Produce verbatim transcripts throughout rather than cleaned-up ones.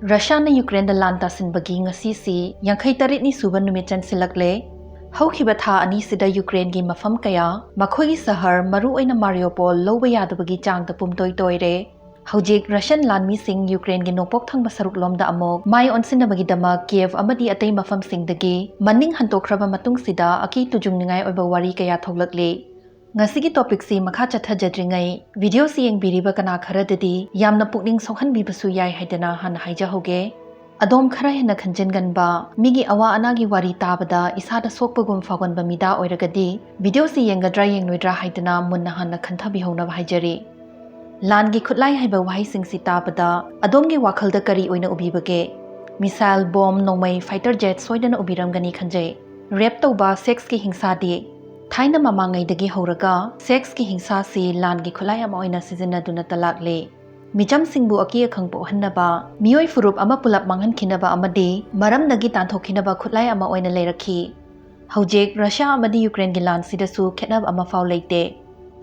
ꯔꯁꯤꯌꯥꯅ ꯌꯨꯀ꯭ꯔꯦꯟꯗ ꯂꯥꯟ ꯇꯥꯁꯤꯟꯕꯒꯤ ꯉꯁꯤꯁꯤ ꯌꯥꯡꯈꯩ ꯇꯔꯦꯠꯅꯤ ꯁꯨꯕ ꯅꯨꯃꯤꯠ ꯆꯟꯁꯤꯜꯂꯛꯂꯦ꯫ ꯍꯧꯈꯤꯕ ꯊꯥ ꯑꯅꯤꯁꯤꯗ ꯌꯨꯀ꯭ꯔꯦꯟꯒꯤ ꯃꯐꯝ ꯀꯌꯥ, ꯃꯈꯣꯏꯒꯤ ꯁꯍꯔ, ꯃꯔꯨꯑꯣꯏꯅ ꯃꯥꯔꯤꯌꯣꯄꯣꯜ, ꯂꯧꯕ ꯌꯥꯗꯕꯒꯤ ꯆꯥꯡꯗ ꯄꯨꯝꯇꯣꯏ ꯇꯣꯏꯔꯦ꯫ ꯍꯧꯖꯤꯛ ꯔꯁꯤꯌꯟ ꯂꯥꯟꯃꯤꯁꯤꯡ ꯌꯨꯀ꯭ꯔꯦꯟꯒꯤ ꯅꯣꯡꯄꯣꯛ ꯊꯪꯕ ꯁꯔꯨꯛꯂꯣꯝꯗ ꯑꯃꯨꯛ ꯃꯥꯏ ꯑꯣꯟꯁꯤꯟꯅꯕꯒꯤꯗꯃꯛ ꯀꯤꯌꯦꯚ ꯑꯃꯗꯤ ꯑꯇꯩ ꯃꯐꯝꯁꯤꯡꯗꯒꯤ ꯃꯅꯤꯡ ꯍꯟꯗꯣꯛꯈ꯭ꯔꯕ ꯃꯇꯨꯡꯁꯤꯗ ꯑꯀꯤ ꯇꯨꯖꯨꯡꯅꯤꯡꯉꯥꯏ ꯑꯣꯏꯕ ꯋꯥꯔꯤ ꯀꯌꯥ ꯊꯣꯛꯂꯛꯂꯤ꯫ ꯉꯁꯤꯒꯤ ꯇꯣꯄꯤꯛꯁꯤ ꯃꯈꯥ ꯆꯠꯊꯖꯗ꯭ꯔꯤꯉꯩ, ꯚꯤꯗꯤꯑꯣꯁꯤ ꯌꯦꯡꯕꯤꯔꯤꯕ ꯀꯅꯥ ꯈꯔꯗꯗꯤ ꯌꯥꯝꯅ ꯄꯨꯛꯅꯤꯡ ꯁꯣꯛꯍꯟꯕꯤꯕꯁꯨ ꯌꯥꯏ ꯍꯥꯏꯗꯅ ꯍꯥꯟꯅ ꯍꯥꯏꯖꯍꯧꯒꯦ꯫ ꯑꯗꯣꯝ ꯈꯔ ꯍꯦꯟꯅ ꯈꯟꯖꯤꯟꯒꯟꯕ, ꯃꯤꯒꯤ ꯑꯋꯥ ꯑꯅꯥꯒꯤ ꯋꯥꯔꯤ ꯇꯥꯕꯗ ꯏꯁꯥꯗ ꯁꯣꯛꯄꯒꯨꯝ ꯐꯥꯎꯒꯟꯕ ꯃꯤꯗꯥ ꯑꯣꯏꯔꯒꯗꯤ, ꯚꯤꯗꯤꯑꯣꯁꯤ ꯌꯦꯡꯒꯗ꯭ꯔꯥ ꯌꯦꯡꯂꯣꯏꯗ꯭ꯔꯥ ꯍꯥꯏꯗꯅ ꯃꯨꯟꯅ ꯍꯥꯟꯅ ꯈꯟꯊꯕꯤꯍꯧꯅꯕ ꯍꯥꯏꯖꯔꯤ꯫ ꯂꯥꯟꯒꯤ ꯈꯨꯠꯂꯥꯏ ꯍꯥꯏꯕ ꯋꯥꯍꯩꯁꯤꯡꯁꯤ ꯇꯥꯕꯗ ꯑꯗꯣꯝꯒꯤ ꯋꯥꯈꯜꯗ ꯀꯔꯤ ꯑꯣꯏꯅ ꯎꯕꯤꯕꯒꯦ? ꯃꯤꯁꯥꯏꯜ, ꯕꯣꯝ, ꯅꯣꯡꯃꯩ, ꯐꯥꯏꯇꯔ ꯖꯦꯠ ꯁꯣꯏꯗꯅ ꯎꯕꯤꯔꯝꯒꯅꯤ ꯈꯟꯖꯩ꯫ ꯔꯦꯞ ꯇꯧꯕ, ꯁꯦꯛꯁꯀꯤ ꯍꯤꯡꯁꯥꯗꯤ? ꯊꯥꯏꯅ ꯃꯃꯥꯡꯉꯩꯗꯒꯤ ꯍꯧꯔꯒ ꯁꯦꯛꯁꯀꯤ ꯍꯤꯡꯁꯥꯁꯤ ꯂꯥꯟꯒꯤ ꯈꯨꯠꯂꯥꯏ ꯑꯃ ꯑꯣꯏꯅ ꯁꯤꯖꯤꯟꯅꯗꯨꯅ ꯂꯥꯛꯂꯤ꯫ ꯃꯤꯆꯝꯁꯤꯡꯕꯨ ꯑꯀꯤ ꯑꯈꯪ ꯄꯣꯛꯍꯟꯅꯕ, ꯃꯤꯑꯣꯏ ꯐꯨꯔꯨꯞ ꯑꯃ ꯄꯨꯂꯞ ꯃꯥꯡꯍꯟꯈꯤꯅꯕ ꯑꯃꯗꯤ ꯃꯔꯝꯗꯒꯤ ꯇꯥꯟꯊꯣꯛꯈꯤꯅꯕ ꯈꯨꯠꯂꯥꯏ ꯑꯃ ꯑꯣꯏꯅ ꯂꯩꯔꯛꯈꯤ꯫ ꯍꯧꯖꯤꯛ ꯔꯁꯤꯌꯥ ꯑꯃꯗꯤ ꯌꯨꯀ꯭ꯔꯦꯟꯒꯤ ꯂꯥꯟꯁꯤꯗꯁꯨ ꯈꯦꯠꯅꯕ ꯑꯃꯐꯥꯎ ꯂꯩꯇꯦ꯫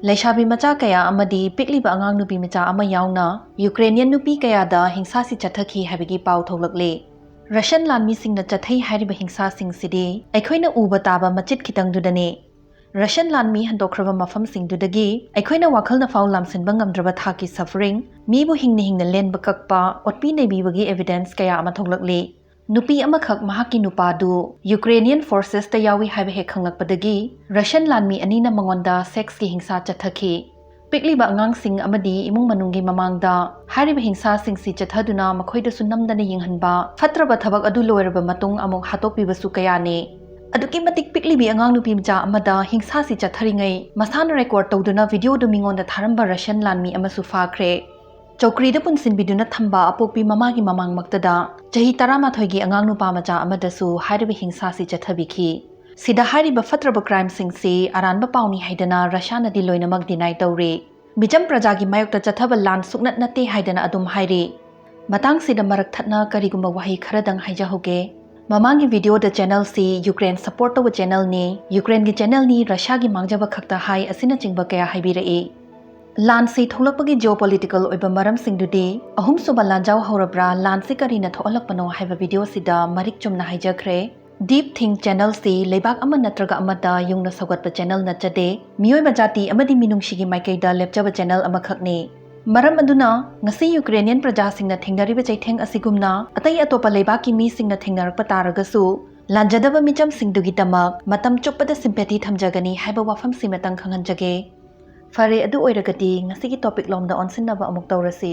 ꯂꯩꯁꯥꯕꯤ ꯃꯆꯥ ꯀꯌꯥ ꯑꯃꯗꯤ ꯄꯤꯛꯂꯤꯕ ꯑꯉꯥꯡ ꯅꯨꯄꯤ ꯃꯆꯥ ꯑꯃ ꯌꯥꯎꯅ ꯌꯨꯀ꯭ꯔꯦꯅꯤꯌꯟ ꯅꯨꯄꯤ ꯀꯌꯥꯗ ꯍꯤꯡꯁꯥꯁꯤ ꯆꯠꯊꯈꯤ ꯍꯥꯏꯕꯒꯤ ꯄꯥꯎ ꯊꯣꯛꯂꯛꯂꯤ꯫ ꯔꯁꯤꯌꯟ ꯂꯥꯟꯃꯤꯁꯤꯡꯅ ꯆꯠꯊꯩ ꯍꯥꯏꯔꯤꯕ ꯍꯤꯡꯁꯥꯁꯤꯡꯁꯤꯗꯤ ꯑꯩꯈꯣꯏꯅ ꯎꯕ ꯇꯥꯕ ꯃꯆꯤꯠ ꯈꯤꯇꯪꯗꯨꯗꯅꯤ꯫ ꯔꯁꯤꯌꯟ ꯂꯥꯟꯃꯤ ꯍꯟꯗꯣꯛꯈ꯭ꯔꯕ ꯃꯐꯝꯁꯤꯡꯗꯨꯗꯒꯤ ꯑꯩꯈꯣꯏꯅ ꯋꯥꯈꯜꯅꯐꯥꯎ ꯂꯥꯝꯁꯤꯟꯕ ꯉꯝꯗ꯭ꯔꯕ ꯊꯥꯛꯀꯤ suffering, ꯃꯤꯕꯨ ꯍꯤꯡꯅ ꯍꯤꯡꯅ ꯂꯦꯟꯕ ꯀꯛꯄ, ꯑꯣꯠꯄꯤ ꯅꯩꯕꯤꯕꯒꯤ evidence ꯀꯌꯥ ꯑꯃ ꯊꯣꯛꯂꯛꯂꯤ꯫ ꯅꯨꯄꯤ ꯑꯃꯈꯛ ꯃꯍꯥꯛꯀꯤ ꯅꯨꯄꯥꯗꯨ ꯌꯨꯀ꯭ꯔꯦꯅꯤꯌꯟ ꯐꯣꯔꯁꯦꯁꯇ ꯌꯥꯎꯏ ꯍꯥꯏꯕ ꯍꯦꯛ ꯈꯪꯂꯛꯄꯗꯒꯤ ꯔꯁꯤꯌꯟ ꯂꯥꯟꯃꯤ ꯑꯅꯤꯅ ꯃꯉꯣꯟꯗ ꯁꯦꯛꯁꯀꯤ ꯍꯤꯡꯁꯥ ꯆꯠꯊꯈꯤ꯫ ꯄꯤꯛꯂꯤꯕ ꯑꯉꯥꯡꯁꯤꯡ ꯑꯃꯗꯤ ꯏꯃꯨꯡ ꯃꯅꯨꯡꯒꯤ ꯃꯃꯥꯡꯗ ꯍꯥꯏꯔꯤꯕ ꯍꯤꯡꯁꯥꯁꯤꯡꯁꯤ ꯆꯠꯊꯗꯨꯅ ꯃꯈꯣꯏꯗꯁꯨ ꯅꯝꯗꯅ ꯌꯦꯡꯍꯟꯕ, ꯐꯠꯇ꯭ꯔꯕ ꯊꯕꯛ ꯑꯗꯨ ꯂꯣꯏꯔꯕ ꯃꯇꯨꯡ ꯑꯃꯨꯛ ꯍꯥꯠꯇꯣꯛꯄꯤꯕꯁꯨ ꯀꯌꯥꯅꯤ꯫ ꯑꯗꯨꯛꯀꯤ ꯃꯇꯤꯛ ꯄꯤꯛꯂꯤꯕꯤ ꯑꯉꯥꯡ ꯅꯨꯄꯤ ꯃꯆꯥ ꯑꯃꯗ ꯍꯤꯡꯁꯥꯁꯤ ꯆꯠꯊꯔꯤꯉꯩ ꯃꯁꯥꯅ ꯔꯦꯀꯣꯔꯗ ꯇꯧꯗꯨꯅ ꯚꯤꯗꯤꯑꯣꯗꯨ ꯃꯤꯉꯣꯟꯗ ꯊꯥꯔꯝꯕ ꯔꯁꯤꯌꯟ ꯂꯥꯟꯃꯤ ꯑꯃꯁꯨ ꯐꯥꯈ꯭ꯔꯦ꯫ ꯆꯧꯀ꯭ꯔꯤꯗ ꯄꯨꯟꯁꯤꯟꯕꯤꯗꯨꯅ ꯊꯝꯕ ꯑꯄꯣꯛꯄꯤ ꯃꯃꯥꯒꯤ ꯃꯃꯥꯡꯃꯛꯇꯗ ꯆꯍꯤ ꯇꯔꯥꯃꯥꯊꯣꯏꯒꯤ ꯑꯉꯥꯡ ꯅꯨꯄꯥ ꯃꯆꯥ ꯑꯃꯗꯁꯨ ꯍꯥꯏꯔꯤꯕ ꯍꯤꯡꯁꯥꯁꯤ ꯆꯠꯊꯕꯤꯈꯤ꯫ ꯁꯤꯗ ꯍꯥꯏꯔꯤꯕ ꯐꯠꯇ꯭ꯔꯕ crimeꯁꯤꯡꯁꯤ ꯑꯔꯥꯟꯕ ꯄꯥꯎꯅꯤ ꯍꯥꯏꯗꯅ ꯔꯁꯤꯌꯥꯅꯗꯤ ꯂꯣꯏꯅꯃꯛ deny ꯇꯧꯔꯤ꯫ ꯃꯤꯆꯝ ꯄ꯭ꯔꯖꯥꯒꯤ ꯃꯥꯌꯣꯛꯇ ꯆꯠꯊꯕ ꯂꯥꯟ ꯁꯨꯛꯅꯠ ꯅꯠꯇꯦ ꯍꯥꯏꯗꯅ ꯑꯗꯨꯝ ꯍꯥꯏꯔꯤ꯫ ꯃꯇꯥꯡꯁꯤꯗ ꯃꯔꯛ ꯊꯠꯅ ꯀꯔꯤꯒꯨꯝꯕ ꯋꯥꯍꯩ ꯈꯔꯗꯪ ꯍꯥꯏꯖꯍꯧꯒꯦ꯫ ꯃꯃꯥꯡꯒꯤ ꯚꯤꯗꯤꯑꯣꯗ channelꯁꯤ ꯌꯨꯀ꯭ꯔꯦꯟ support ꯇꯧꯕ channelꯅꯤ, ꯌꯨꯀ꯭ꯔꯦꯟꯒꯤ channelꯅꯤ, ꯔꯁꯤꯌꯥꯒꯤ ꯃꯥꯡꯖꯕ ꯈꯛꯇ ꯍꯥꯏ ꯑꯁꯤꯅꯆꯤꯡꯕ ꯀꯌꯥ ꯍꯥꯏꯕꯤꯔꯛꯏ꯫ ꯂꯥꯟꯁꯤ ꯊꯣꯛꯂꯛꯄꯒꯤ geopolitical ꯑꯣꯏꯕ ꯃꯔꯝꯁꯤꯡꯗꯨꯗꯤ ꯑꯍꯨꯝꯁꯨꯕ ꯂꯥꯟꯖꯥꯎ ꯍꯧꯔꯕ꯭ꯔꯥ, ꯂꯥꯟꯁꯤ ꯀꯔꯤꯅ ꯊꯣꯛꯍꯜꯂꯛꯄꯅꯣ ꯍꯥꯏꯕ video ꯁꯤꯗ ꯃꯔꯤꯛ ꯆꯨꯝꯅ ꯍꯥꯏꯖꯈ꯭ꯔꯦ꯫ Deep Think channel ꯁꯤ ꯂꯩꯕꯥꯛ ꯑꯃ ꯅꯠꯇ꯭ꯔꯒ ꯑꯃꯗ ꯌꯨꯡꯅ ꯁꯧꯒꯠꯄ channel ꯅꯠꯆꯗꯦ꯫ ꯃꯤꯑꯣꯏꯕ ꯖꯥꯇꯤ ꯑꯃꯗꯤ ꯃꯤꯅꯨꯡꯁꯤꯒꯤ ꯃꯥꯏꯀꯩꯗ ꯂꯦꯞꯆꯕ channel ꯑꯃꯈꯛꯅꯤ꯫ ꯃꯔꯝ ꯑꯗꯨꯅ ꯉꯁꯤ Ukrainian ꯄ꯭ꯔꯖꯥꯁꯤꯡꯅ ꯊꯦꯡꯅꯔꯤꯕ ꯆꯩꯊꯦꯡ ꯑꯁꯤꯒꯨꯝꯅ ꯑꯇꯩ ꯑꯇꯣꯞꯄ ꯂꯩꯕꯥꯛꯀꯤ ꯃꯤꯁꯤꯡꯅ ꯊꯦꯡꯅꯔꯛꯄ ꯇꯥꯔꯒꯁꯨ, ꯂꯥꯟꯖꯗꯕ ꯃꯤꯆꯝꯁꯤꯡꯗꯨꯒꯤꯗꯃꯛ ꯃꯇꯝ ꯆꯨꯞꯄꯗ sympathy ꯊꯝꯖꯒꯅꯤ ꯍꯥꯏꯕ ꯋꯥꯐꯝꯁꯤꯃꯇꯪ ꯈꯪꯍꯟꯖꯒꯦ꯫ ꯐꯔꯦ, ꯑꯗꯨ ꯑꯣꯏꯔꯒꯗꯤ ꯉꯁꯤꯒꯤ topic ꯂꯣꯝꯗ ꯑꯣꯟꯁꯤꯟꯅꯕ ꯑꯃꯨꯛ ꯇꯧꯔꯁꯤ꯫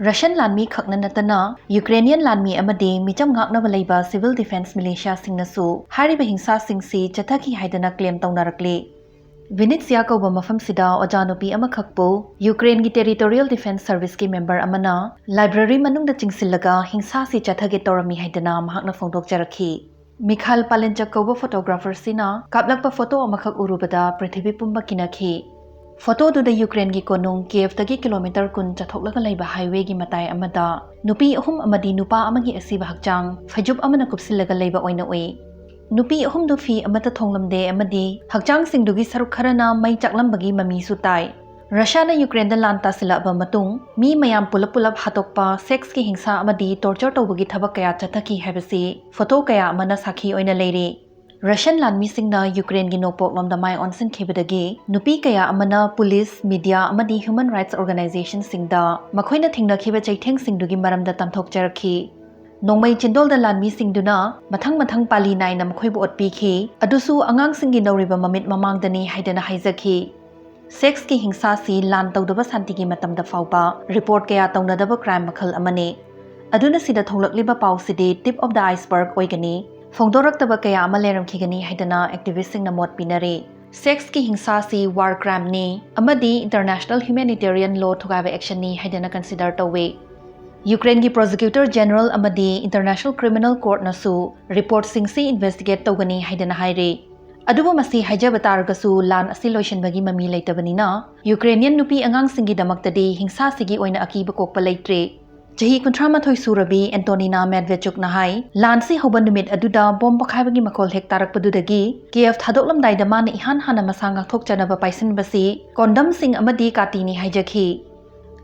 Russian ꯂꯥꯟꯃꯤ ꯈꯛꯅ ꯅꯠꯇꯅ Ukrainian ꯂꯥꯟꯃꯤ ꯑꯃꯗꯤ ꯃꯤꯆꯝ ꯉꯥꯛꯅꯕ ꯂꯩꯕ civil defence militiaꯁꯤꯡꯅꯁꯨ ꯍꯥꯏꯔꯤꯕ ꯍꯤꯡꯁꯥꯁꯤꯡꯁꯤ ꯆꯠꯊꯈꯤ ꯍꯥꯏꯗꯅ claim ꯇꯧꯅꯔꯛꯂꯤ꯫ Vinnytsia ꯀꯧꯕ ꯃꯐꯝꯁꯤꯗ ꯑꯣꯖꯥ ꯅꯨꯄꯤ ꯑꯃꯈꯛꯄꯨ Ukraineꯒꯤ Territorial Defence Serviceꯀꯤ member ꯑꯃꯅ library ꯃꯅꯨꯡꯗ ꯆꯤꯡꯁꯤꯜꯂꯒ ꯍꯤꯡꯁꯥꯁꯤ ꯆꯠꯊꯒꯦ ꯇꯧꯔꯝꯃꯤ ꯍꯥꯏꯗꯅ ꯃꯍꯥꯛꯅ ꯐꯣꯡꯗꯣꯛꯆꯔꯛꯈꯤ꯫ Mikhail Palenchuk ꯀꯧꯕ photographerꯁꯤꯅ ꯀꯥꯞꯂꯛꯄ photo ꯑꯃꯈꯛ ꯎꯔꯨꯕꯗ ꯄ꯭ꯔꯤꯊꯤꯕꯤ ꯄꯨꯝꯕ ꯀꯤꯅꯈꯤ꯫ Photoꯗꯨꯗ Ukraineꯒꯤ ꯀꯣꯅꯨꯡ Kievꯇꯒꯤ kilometre ꯀꯨꯟ ꯆꯠꯊꯣꯛꯂꯒ ꯂꯩꯕ highwayꯒꯤ ꯃꯇꯥꯏ ꯑꯃꯗ ꯅꯨꯄꯤ ꯑꯍꯨꯝ ꯑꯃꯗꯤ ꯅꯨꯄꯥ ꯑꯃꯒꯤ ꯑꯁꯤꯕ ꯍꯛꯆꯥꯡ ꯐꯩꯖꯨꯞ ꯑꯃꯅ ꯀꯨꯞꯁꯤꯜꯂꯒ ꯂꯩꯕ ꯑꯣꯏꯅ ꯎꯏ꯫ ꯅꯨꯄꯤ ꯑꯍꯨꯝꯗꯨ ꯐꯤ ꯑꯃꯠꯇ ꯊꯣꯡꯂꯝꯗꯦ ꯑꯃꯗꯤ ꯍꯛꯆꯥꯡꯁꯤꯡꯗꯨꯒꯤ ꯁꯔꯨꯛ ꯈꯔꯅ ꯃꯩ ꯆꯥꯛꯂꯝꯕꯒꯤ ꯃꯃꯤꯁꯨ ꯇꯥꯏ꯫ Russiaꯅ Ukraineꯗ ꯂꯥꯟ ꯇꯥꯁꯤꯜꯂꯛꯂꯕ ꯃꯇꯨꯡ ꯃꯤ ꯃꯌꯥꯝ ꯄꯨꯂꯞ ꯄꯨꯂꯞ ꯍꯥꯠꯇꯣꯛꯄ, sexꯀꯤ ꯍꯤꯡꯁꯥ ꯑꯃꯗꯤ torture ꯇꯧꯕꯒꯤ ꯊꯕꯛ ꯀꯌꯥ ꯆꯠꯊꯈꯤ ꯍꯥꯏꯕꯁꯤ photo ꯀꯌꯥ ꯑꯃꯅ ꯁꯥꯈꯤ ꯑꯣꯏꯅ ꯂꯩꯔꯤ꯫ Russian ꯂꯥꯟꯃꯤꯁꯤꯡꯅ Ukraineꯒꯤ ꯅꯣꯡꯄꯣꯛꯂꯣꯝꯗ ꯃꯥꯏ ꯑꯣꯟꯁꯤꯟꯈꯤꯕꯗꯒꯤ ꯅꯨꯄꯤ ꯀꯌꯥ ꯑꯃꯅ police, media ꯑꯃꯗꯤ human rights organisationꯁꯤꯡꯗ ꯃꯈꯣꯏꯅ ꯊꯦꯡꯅꯈꯤꯕ ꯆꯩꯊꯦꯡꯁꯤꯡꯗꯨꯒꯤ ꯃꯔꯝꯗ ꯇꯝꯊꯣꯛꯆꯔꯛꯈꯤ꯫ ꯅꯣꯡꯃꯩ ꯆꯤꯟꯗꯣꯜꯗ ꯂꯥꯟꯃꯤꯁꯤꯡꯗꯨꯅ ꯃꯊꯪ ꯃꯊꯪ ꯄꯥꯂꯤ ꯅꯥꯏꯅ ꯃꯈꯣꯏꯕꯨ ꯑꯣꯠꯄꯤꯈꯤ꯫ ꯑꯗꯨꯁꯨ ꯑꯉꯥꯡꯁꯤꯡꯒꯤ ꯅꯧꯔꯤꯕ ꯃꯃꯤꯠ ꯃꯃꯥꯡꯗꯅꯤ ꯍꯥꯏꯗꯅ ꯍꯥꯏꯖꯈꯤ꯫ Sexꯀꯤ ꯍꯤꯡꯁꯥꯁꯤ ꯂꯥꯟ ꯇꯧꯗꯕ ꯁꯥꯟꯇꯤꯒꯤ ꯃꯇꯝꯗ ꯐꯥꯎꯕ report ꯀꯌꯥ ꯇꯧꯅꯗꯕ crime ꯃꯈꯜ ꯑꯃꯅꯤ꯫ ꯑꯗꯨꯅ ꯁꯤꯗ ꯊꯣꯛꯂꯛꯂꯤꯕ ꯄꯥꯎꯁꯤꯗꯤ tip of the iceberg ꯑꯣꯏꯒꯅꯤ꯫ ꯐꯣꯡꯗꯣꯔꯛꯇꯕ ꯀꯌꯥ ꯑꯃ ꯂꯩꯔꯝꯈꯤꯒꯅꯤ ꯍꯥꯏꯗꯅ activistꯁꯤꯡꯅ ꯃꯣꯠ ꯄꯤꯅꯔꯤ꯫ Sexꯀꯤ ꯍꯤꯡꯁꯥꯁꯤ war crimeꯅꯤ ꯑꯃꯗꯤ international humanitarian law ꯊꯨꯒꯥꯏꯕ actionꯅꯤ ꯍꯥꯏꯗꯅ consider ꯇꯧꯏ꯫ Ukraineꯒꯤ Prosecutor General ꯑꯃꯗꯤ International Criminal Courtꯅꯁꯨ reportꯁꯤꯡꯁꯤ investigate ꯇꯧꯒꯅꯤ ꯍꯥꯏꯗꯅ ꯍꯥꯏꯔꯤ꯫ ꯑꯗꯨꯕꯨ ꯃꯁꯤ ꯍꯥꯏꯖꯕ ꯇꯥꯔꯒꯁꯨ ꯂꯥꯟ ꯑꯁꯤ ꯂꯣꯏꯁꯤꯟꯕꯒꯤ ꯃꯃꯤ ꯂꯩꯇꯕꯅꯤꯅ Ukrainian ꯅꯨꯄꯤ ꯑꯉꯥꯡꯁꯤꯡꯒꯤꯗꯃꯛꯇꯗꯤ ꯍꯤꯡꯁꯥꯁꯤꯒꯤ ꯑꯣꯏꯅ ꯑꯀꯤꯕ ꯀꯣꯛꯄ ꯂꯩꯇ꯭ꯔꯤ꯫ ꯆꯍꯤ ꯀꯨꯟꯊ꯭ꯔꯥ ꯃꯥꯊꯣꯏ ꯁꯨꯔꯕꯤ ꯑꯦꯟꯇꯣꯅꯤꯅꯥ ꯃꯦꯗꯚꯦꯆꯨꯛꯅ ꯍꯥꯏ, ꯂꯥꯟꯁꯤ ꯍꯧꯕ ꯅꯨꯃꯤꯠ ꯑꯗꯨꯗ ꯕꯣꯝ ꯄꯣꯈꯥꯏꯕꯒꯤ ꯃꯈꯣꯜ ꯍꯦꯛ ꯇꯥꯔꯛꯄꯗꯨꯗꯒꯤ ꯀꯤꯌꯦꯚ ꯊꯥꯗꯣꯛꯂꯝꯗꯥꯏꯗ ꯃꯥꯅ ꯏꯍꯥꯟ ꯍꯥꯟꯅ ꯃꯁꯥ ꯉꯥꯛꯊꯣꯛꯆꯅꯕ ꯄꯥꯏꯁꯤꯟꯕꯁꯤ ꯀꯣꯟꯗꯝꯁꯤꯡ ꯑꯃꯗꯤ ꯀꯥꯇꯤꯅꯤ ꯍꯥꯏꯖꯈꯤ꯫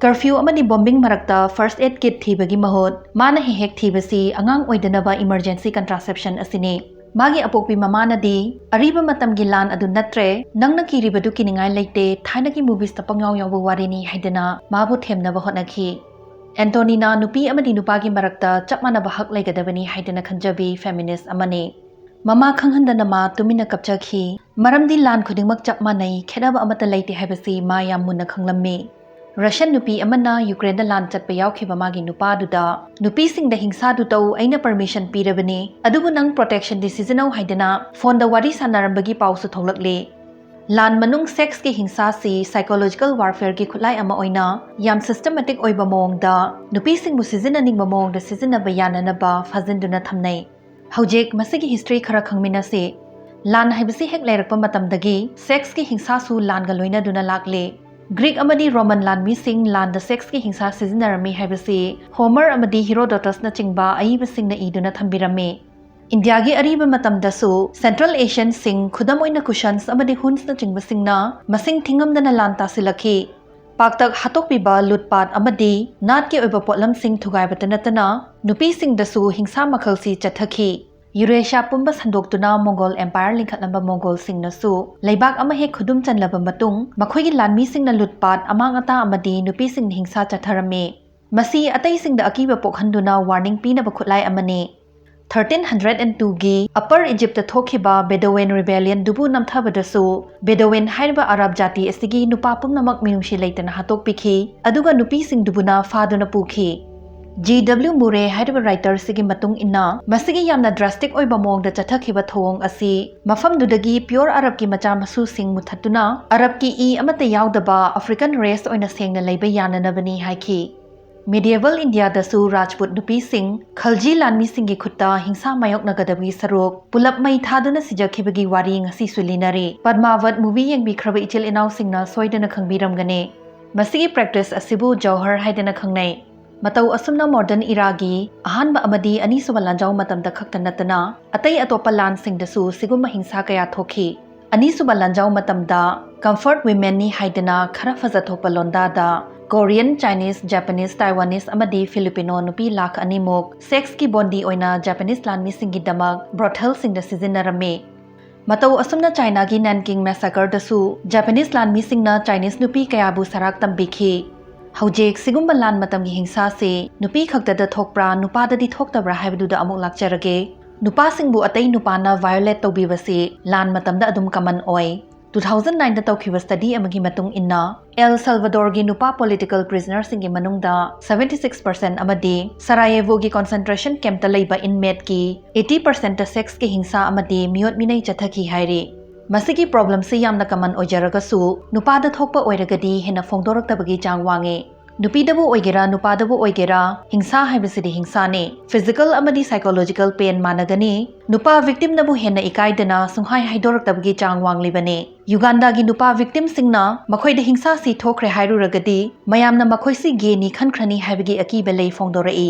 ꯀꯔꯐ꯭ꯌꯨ ꯑꯃꯗꯤ ꯕꯣꯝꯕꯤꯡ ꯃꯔꯛꯇ ꯐꯥꯔꯁꯠ ꯑꯦꯗ ꯀꯤꯠ ꯊꯤꯕꯒꯤ ꯃꯍꯨꯠ ꯃꯥꯅ ꯍꯦꯛ ꯍꯦꯛ ꯊꯤꯕꯁꯤ ꯑꯉꯥꯡ ꯑꯣꯏꯗꯅꯕ ꯏꯃꯔꯖꯦꯟꯁꯤ ꯀꯟꯇ꯭ꯔꯥꯁꯦꯞꯁꯟ ꯑꯁꯤꯅꯤ꯫ ꯃꯥꯒꯤ ꯑꯄꯣꯛꯄꯤ ꯃꯃꯥꯅꯗꯤ, "ꯑꯔꯤꯕ ꯃꯇꯝꯒꯤ ꯂꯥꯟ ꯑꯗꯨ ꯅꯠꯇ꯭ꯔꯦ, ꯅꯪꯅ ꯀꯤꯔꯤꯕꯗꯨ ꯀꯤꯅꯤꯡꯉꯥꯏ ꯂꯩꯇꯦ, ꯊꯥꯏꯅꯒꯤ ꯃꯨꯚꯤꯁꯇ ꯄꯪꯌꯥꯎ ꯌꯥꯎꯕ ꯋꯥꯔꯤꯅꯤ" ꯍꯥꯏꯗꯅ ꯃꯥꯕꯨ ꯊꯦꯝꯅꯕ ꯍꯣꯠꯅꯈꯤ꯫ ꯑꯦꯟꯇꯣꯅꯤꯅꯥ ꯅꯨꯄꯤ ꯑꯃꯗꯤ ꯅꯨꯄꯥꯒꯤ ꯃꯔꯛꯇ ꯆꯞ ꯃꯥꯟꯅꯕ ꯍꯛ ꯂꯩꯒꯗꯕꯅꯤ ꯍꯥꯏꯗꯅ ꯈꯟꯖꯕꯤ ꯐꯦꯃꯤꯅꯤꯁ ꯑꯃꯅꯤ꯫ ꯃꯃꯥ ꯈꯪꯍꯟꯗꯅ ꯃꯥ ꯇꯨꯃꯤꯟꯅ ꯀꯞꯆꯈꯤ, ꯃꯔꯝꯗꯤ ꯂꯥꯟ ꯈꯨꯗꯤꯡꯃꯛ ꯆꯞ ꯃꯥꯟꯅꯩ, ꯈꯦꯠꯅꯕ ꯑꯃꯠꯇ ꯂꯩꯇꯦ ꯍꯥꯏꯕꯁꯤ ꯃꯥ ꯌꯥꯝ ꯃꯨꯟꯅ ꯈꯪꯂꯝꯃꯤ꯫ ꯔꯁꯤꯌꯟ ꯅꯨꯄꯤ ꯑꯃꯅ ꯌꯨꯀ꯭ꯔꯦꯟꯗ ꯂꯥꯟ ꯆꯠꯄ ꯌꯥꯎꯈꯤꯕ ꯃꯥꯒꯤ ꯅꯨꯄꯥꯗꯨꯗ, "ꯅꯨꯄꯤꯁꯤꯡꯗ ꯍꯤꯡꯁꯥꯗꯨ ꯇꯧ, ꯑꯩꯅ ꯄꯔꯃꯤꯁꯟ ꯄꯤꯔꯕꯅꯤ, ꯑꯗꯨꯕꯨ ꯅꯪ ꯄ꯭ꯔꯣꯇꯦꯛꯁꯟꯗꯤ ꯁꯤꯖꯤꯟꯅꯧ" ꯍꯥꯏꯗꯅ ꯐꯣꯟꯗ ꯋꯥꯔꯤ ꯁꯥꯟꯅꯔꯝꯕꯒꯤ ꯄꯥꯎꯁꯨ ꯊꯣꯛꯂꯛꯂꯤ꯫ ꯂꯥꯟ ꯃꯅꯨꯡ ꯁꯦꯛꯁꯀꯤ ꯍꯤꯡꯁꯥꯁꯤ ꯁꯥꯏꯀꯣꯂꯣꯖꯤꯀꯦꯜ ꯋꯥꯔꯐꯦꯌꯔꯒꯤ ꯈꯨꯠꯂꯥꯏ ꯑꯃ ꯑꯣꯏꯅ ꯌꯥꯝ ꯁꯤꯁꯇꯃꯦꯇꯤꯛ ꯑꯣꯏꯕ ꯃꯑꯣꯡꯗ ꯅꯨꯄꯤꯁꯤꯡꯕꯨ ꯁꯤꯖꯤꯟꯅꯅꯤꯡꯕ ꯃꯑꯣꯡꯗ ꯁꯤꯖꯤꯟꯅꯕ ꯌꯥꯅꯅꯕ ꯐꯥꯖꯤꯟꯗꯨꯅ ꯊꯝꯅꯩ꯫ ꯍꯧꯖꯤꯛ ꯃꯁꯤꯒꯤ ꯍꯤꯁꯇ꯭ꯔꯤ ꯈꯔ ꯈꯪꯃꯤꯟꯅꯁꯤ꯫ ꯂꯥꯟ ꯍꯥꯏꯕꯁꯤ ꯍꯦꯛ ꯂꯩꯔꯛꯄ ꯃꯇꯝꯗꯒꯤ ꯁꯦꯛꯁꯀꯤ ꯍꯤꯡꯁꯥꯁꯨ ꯂꯥꯟꯒ ꯂꯣꯏꯅꯗꯨꯅ ꯂꯥꯛꯂꯤ꯫ ꯒ꯭ꯔꯤꯛ ꯑꯃꯗꯤ ꯔꯣꯃꯟ ꯂꯥꯟꯃꯤꯁꯤꯡ ꯂꯥꯟꯗ ꯁꯦꯛꯁꯀꯤ ꯍꯤꯡꯁꯥ ꯁꯤꯖꯤꯟꯅꯔꯝꯃꯤ ꯍꯥꯏꯕꯁꯤ ꯍꯣꯃꯔ ꯑꯃꯗꯤ ꯍꯤꯔꯣꯗꯣꯇꯁꯅꯆꯤꯡꯕ ꯑꯏꯕꯁꯤꯡꯅ ꯏꯗꯨꯅ ꯊꯝꯕꯤꯔꯝꯃꯤ꯫ ꯏꯟꯗꯤꯌꯥꯒꯤ ꯑꯔꯤꯕ ꯃꯇꯝꯗꯁꯨ ꯁꯦꯟꯇ꯭ꯔꯦꯜ ꯑꯦꯁꯤꯌꯟꯁꯤꯡ, ꯈꯨꯗꯝ ꯑꯣꯏꯅ ꯀꯨꯁꯟꯁ ꯑꯃꯗꯤ ꯍꯨꯟꯁꯅꯆꯤꯡꯕꯁꯤꯡꯅ ꯃꯁꯤꯡ ꯊꯤꯉꯝꯗꯅ ꯂꯥꯟ ꯇꯥꯁꯤꯜꯂꯛꯈꯤ꯫ ꯄꯥꯛꯇꯛ ꯍꯥꯠꯇꯣꯛꯄꯤꯕ, ꯂꯨꯠꯄꯥꯠ ꯑꯃꯗꯤ ꯅꯥꯠꯀꯤ ꯑꯣꯏꯕ ꯄꯣꯠꯂꯝꯁꯤꯡ ꯊꯨꯒꯥꯏꯕꯇ ꯅꯠꯇꯅ ꯅꯨꯄꯤꯁꯤꯡꯗꯁꯨ ꯍꯤꯡꯁꯥ ꯃꯈꯜꯁꯤ ꯆꯠꯊꯈꯤ꯫ ꯌꯨꯔꯦꯁꯤꯌꯥ ꯄꯨꯝꯕ ꯁꯟꯗꯣꯛꯇꯨꯅ ꯃꯣꯒꯣꯜ ꯑꯦꯝꯄꯥꯌꯔ ꯂꯤꯡꯈꯠꯂꯝꯕ ꯃꯣꯒꯣꯜꯁꯤꯡꯅꯁꯨ ꯂꯩꯕꯥꯛ ꯑꯃ ꯍꯦꯛ ꯈꯨꯗꯨꯝ ꯆꯜꯂꯕ ꯃꯇꯨꯡ ꯃꯈꯣꯏꯒꯤ ꯂꯥꯟꯃꯤꯁꯤꯡꯅ ꯂꯨꯠꯄꯥꯠ, ꯑꯃꯥꯡ ꯑꯇꯥ ꯑꯃꯗꯤ ꯅꯨꯄꯤꯁꯤꯡꯗ ꯍꯤꯡꯁꯥ ꯆꯠꯊꯔꯝꯃꯤ꯫ ꯃꯁꯤ ꯑꯇꯩꯁꯤꯡꯗ ꯑꯀꯤꯕ ꯄꯣꯛꯍꯟꯗꯨꯅ ꯋꯥꯔꯅꯤꯡ ꯄꯤꯅꯕ ꯈꯨꯠꯂꯥꯏ ꯑꯃꯅꯤ꯫ ꯊꯥꯔꯇꯤꯟ ꯍꯟꯗ꯭ꯔꯦꯠ ꯑꯦꯟ ꯇꯨꯒꯤ ꯑꯄꯔ ꯏꯖꯤꯞꯇ ꯊꯣꯛꯈꯤꯕ ꯕꯦꯗꯣꯋꯦꯟ ꯔꯤꯕꯦꯂꯤꯌꯟꯗꯨꯕꯨ ꯅꯝꯊꯕꯗꯁꯨ ꯕꯦꯗꯣꯋꯦꯟ ꯍꯥꯏꯔꯤꯕ ꯑꯔꯥꯕ ꯖꯥꯇꯤ ꯑꯁꯤꯒꯤ ꯅꯨꯄꯥ ꯄꯨꯝꯅꯃꯛ ꯃꯤꯅꯨꯡꯁꯤ ꯂꯩꯇꯅ ꯍꯥꯠꯇꯣꯛꯄꯤꯈꯤ, ꯑꯗꯨꯒ ꯅꯨꯄꯤꯁꯤꯡꯗꯨꯕꯨꯅ ꯐꯥꯗꯨꯅ ꯄꯨꯈꯤ꯫ ꯖꯤ ꯗꯕ꯭ꯂꯤꯎ ꯃꯨꯔꯦ ꯍꯥꯏꯔꯤꯕ ꯔꯥꯏꯇꯔꯁꯤꯒꯤ ꯃꯇꯨꯡ ꯏꯟꯅ, ꯃꯁꯤꯒꯤ ꯌꯥꯝꯅ ꯗ꯭ꯔꯥꯁꯇꯤꯛ ꯑꯣꯏꯕ ꯃꯑꯣꯡꯗ ꯆꯠꯊꯈꯤꯕ ꯊꯧꯑꯣꯡ ꯑꯁꯤ ꯃꯐꯝꯗꯨꯗꯒꯤ ꯄ꯭ꯌꯣꯔ ꯑꯔꯕꯀꯤ ꯃꯆꯥ ꯃꯁꯨꯁꯤꯡ ꯃꯨꯊꯠꯇꯨꯅ ꯑꯔꯕꯀꯤ ꯏ ꯑꯃꯠꯇ ꯌꯥꯎꯗꯕ ꯑꯐ꯭ꯔꯤꯀꯟ ꯔꯦꯁ ꯑꯣꯏꯅ ꯁꯦꯡꯅ ꯂꯩꯕ ꯌꯥꯅꯅꯕꯅꯤ ꯍꯥꯏꯈꯤ꯫ ꯃꯤꯗꯤꯌꯦꯕꯜ ꯏꯟꯗꯤꯌꯥꯗꯁꯨ ꯔꯥꯖꯄꯨꯠ ꯅꯨꯄꯤꯁꯤꯡ ꯈꯜꯖꯤ ꯂꯥꯟꯃꯤꯁꯤꯡꯒꯤ ꯈꯨꯠꯇ ꯍꯤꯡꯁꯥ ꯃꯥꯌꯣꯛꯅꯒꯗꯕꯒꯤ ꯁꯔꯨꯛ ꯄꯨꯂꯞ ꯃꯩ ꯊꯥꯗꯨꯅ ꯁꯤꯖꯈꯤꯕꯒꯤ ꯋꯥꯔꯤ ꯉꯁꯤꯁꯨ ꯂꯤꯅꯔꯤ꯫ ꯄꯗꯃꯥꯚꯠ movie ꯌꯦꯡꯕꯤꯈ꯭ꯔꯕ ꯏꯆꯤꯜ ꯏꯅꯥꯎꯁꯤꯡꯅ ꯁꯣꯏꯗꯅ ꯈꯪꯕꯤꯔꯝꯒꯅꯤ꯫ ꯃꯁꯤꯒꯤ practice ꯑꯁꯤꯕꯨ ꯖꯧꯍꯔ ꯍꯥꯏꯗꯅ ꯈꯪꯅꯩ꯫ ꯃꯇꯧ ꯑꯁꯨꯝꯅ modern eraꯒꯤ ꯑꯍꯥꯟꯕ ꯑꯃꯗꯤ ꯑꯅꯤꯁꯨꯕ ꯂꯥꯟꯖꯥꯎ ꯃꯇꯝꯗ ꯈꯛꯇ ꯅꯠꯇꯅ ꯑꯇꯩ ꯑꯇꯣꯞꯄ ꯂꯥꯟꯁꯤꯡꯗꯁꯨ ꯁꯤꯒꯨꯝꯕ ꯍꯤꯡꯁꯥ ꯀꯌꯥ ꯊꯣꯛꯈꯤ꯫ ꯑꯅꯤꯁꯨꯕ ꯂꯥꯟꯖꯥꯎ ꯃꯇꯝꯗ comfort womenꯅꯤ ꯍꯥꯏꯗꯅ ꯈꯔ ꯐꯖꯊꯣꯛꯄ ꯂꯣꯟꯗꯥꯗ Korean, Chinese, Japanese, Taiwanese ꯑꯃꯗꯤ Filipino ꯅꯨꯄꯤ ꯂꯥꯈ ꯑꯅꯤꯃꯨꯛ sexꯀꯤ ꯕꯣꯟꯗꯤ ꯑꯣꯏꯅ Japanese ꯂꯥꯟꯃꯤꯁꯤꯡꯒꯤꯗꯃꯛ brothelꯁꯤꯡꯗ ꯁꯤꯖꯤꯟꯅꯔꯝꯃꯤ꯫ ꯃꯇꯧ ꯑꯁꯨꯝꯅ Chinaꯒꯤ Nanking Massacreꯗꯁꯨ Japanese ꯂꯥꯟꯃꯤꯁꯤꯡꯅ Chinese ꯅꯨꯄꯤ ꯀꯌꯥꯕꯨ ꯁꯔꯥꯛ ꯇꯝꯕꯤꯈꯤ꯫ ꯍꯧꯖꯤꯛ ꯁꯤꯒꯨꯝꯕ ꯂꯥꯟ ꯃꯇꯝꯒꯤ ꯍꯤꯡꯁꯥꯁꯤ ꯅꯨꯄꯤ ꯈꯛꯇꯗ ꯊꯣꯛꯄ꯭ꯔꯥ, ꯅꯨꯄꯥꯗꯗꯤ ꯊꯣꯛꯇꯕ꯭ꯔꯥ ꯍꯥꯏꯕꯗꯨꯗ ꯑꯃꯨꯛ ꯂꯥꯛꯆꯔꯒꯦ꯫ ꯅꯨꯄꯥꯁꯤꯡꯕꯨ ꯑꯇꯩ ꯅꯨꯄꯥꯅ violate ꯇꯧꯕꯤꯕꯁꯤ ꯂꯥꯟ ꯃꯇꯝꯗ ꯑꯗꯨꯝ common ꯑꯣꯏ꯫ Two thousand nineꯗ ꯇꯧꯈꯤꯕ study ꯑꯃꯒꯤ ꯃꯇꯨꯡ ꯏꯟꯅ, El Salvadorꯒꯤ ꯅꯨꯄꯥ political prisonerꯁꯤꯡꯒꯤ ꯃꯅꯨꯡꯗ seventy six percent ꯑꯃꯗꯤ Sarajevoꯒꯤ concentration campꯇ ꯂꯩꯕ inmateꯀꯤ eighty percentꯇ sexꯀꯤ ꯍꯤꯡꯁꯥ ꯑꯃꯗꯤ ꯃꯤꯑꯣꯠ ꯃꯤꯅꯩ ꯆꯠꯊꯈꯤ ꯍꯥꯏꯔꯤ꯫ ꯃꯁꯤꯒꯤ problemꯁꯤ ꯌꯥꯝꯅ common ꯑꯣꯏꯖꯔꯒꯁꯨ, ꯅꯨꯄꯥꯗ ꯊꯣꯛꯄ ꯑꯣꯏꯔꯒꯗꯤ ꯍꯦꯟꯅ ꯐꯣꯡꯗꯣꯔꯛꯇꯕꯒꯤ ꯆꯥꯡ ꯋꯥꯡꯉꯤ꯫ ꯅꯨꯄꯤꯗꯕꯨ ꯑꯣꯏꯒꯦꯔꯥ, ꯅꯨꯄꯥꯗꯕꯨ ꯑꯣꯏꯒꯦꯔꯥ, ꯍꯤꯡꯁꯥ ꯍꯥꯏꯕꯁꯤꯗꯤ ꯍꯤꯡꯁꯥꯅꯤ꯫ Physical ꯑꯃꯗꯤ psychological pain ꯃꯥꯟꯅꯒꯅꯤ꯫ ꯅꯨꯄꯥ victimꯅꯕꯨ ꯍꯦꯟꯅ ꯏꯀꯥꯏꯗꯅ ꯁꯨꯡꯍꯥꯏ ꯍꯥꯏꯗꯣꯔꯛꯇꯕꯒꯤ ꯆꯥꯡ ꯋꯥꯡꯂꯤꯕꯅꯤ꯫ ꯌꯨꯒꯥꯟꯗꯥꯒꯤ ꯅꯨꯄꯥ victimꯁꯤꯡꯅ ꯃꯈꯣꯏꯗ ꯍꯤꯡꯁꯥꯁꯤ ꯊꯣꯛꯈ꯭ꯔꯦ ꯍꯥꯏꯔꯨꯔꯒꯗꯤ, ꯃꯌꯥꯝꯅ ꯃꯈꯣꯏꯁꯤ gayꯅꯤ ꯈꯟꯈ꯭ꯔꯅꯤ ꯍꯥꯏꯕꯒꯤ ꯑꯀꯤꯕ ꯂꯩ ꯐꯣꯡꯗꯣꯔꯛꯏ꯫